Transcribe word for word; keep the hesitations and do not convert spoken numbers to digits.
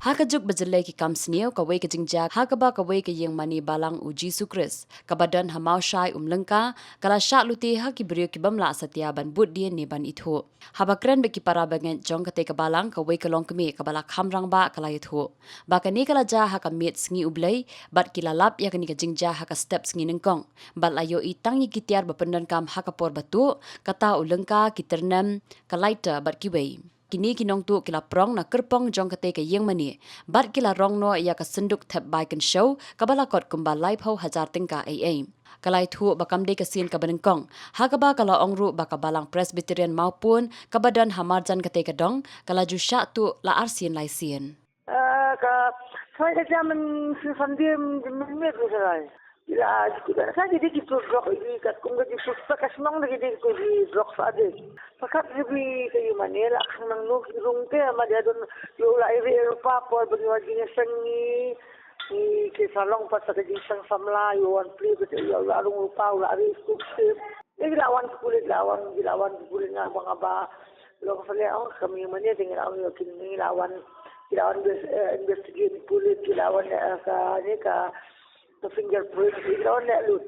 Ha ka juk ba jyllei ki kam sniew, kawei ka jingjia ha kaba kawei ka ïing mane balang u Jisu Khrist kaba don ha Mawshai Umlyngka ka la shah lute ha ki briew ki bym lah satia ban bud dien ne ban ithuh. Haba kren bad ki para bangeit jong katei ka balang, kawei ka longkmie kaba la kham rangbah ka la ïathuh ba kane ka la jia ha ka miet Sngi U Blei bad ki la lap ïa kane ka jingjia ha ka step sngi nyngkong bad la ïohi tang ïa ki tiar ba pyndonkam ha ka por ba tuh, kata u lyngka, ki tyrnem, ka lighter bad kiwei. Kine ki nongtuh ki la prong na kyrpong jong katei ka ïing mane bad ki la rong noh ïa ka synduk thep bai kynshew kaba la kot kumba laiphew hajar tyngka ei ei. Ka la ïathuh ba kam dei ka sien kaba nyngkong, ha kaba ka la ong ruh ba ka Balang Presbyterian Mawpun kaba don ha marjan katei ka dong ka la ju shah tuh la arsien laisien. Ah, ka, ka, ka jam, Sunday mynmiet ruh ka la. Ila, ka, ka, ki dei ki tu drug, ki katkum ka ki suspek ka shnong, ki dei ki tu drug addict. Pakat ki bi ka ïing mane la khang nang nu ki rung te, ma dia don, ïoh la ïa rupa por ba ngi wan jingseng ngi, ngi ki sa long pat sa ka jingseng samla, ïoh wan plie bad ïoh la rung rupa, la ri skup sip. Ngi la wan ki pulit, la wan, ngi la wan ki pulit, nga ba nga ba long sa leh, oh, ka ïing mane te ngi la wan, ïoh kin ngi la wan, ngi la wan bes, eh, investigate pulit, ngi la wan, eh, ka, ni ka, ka fingerprint, ngi la wan leh lut.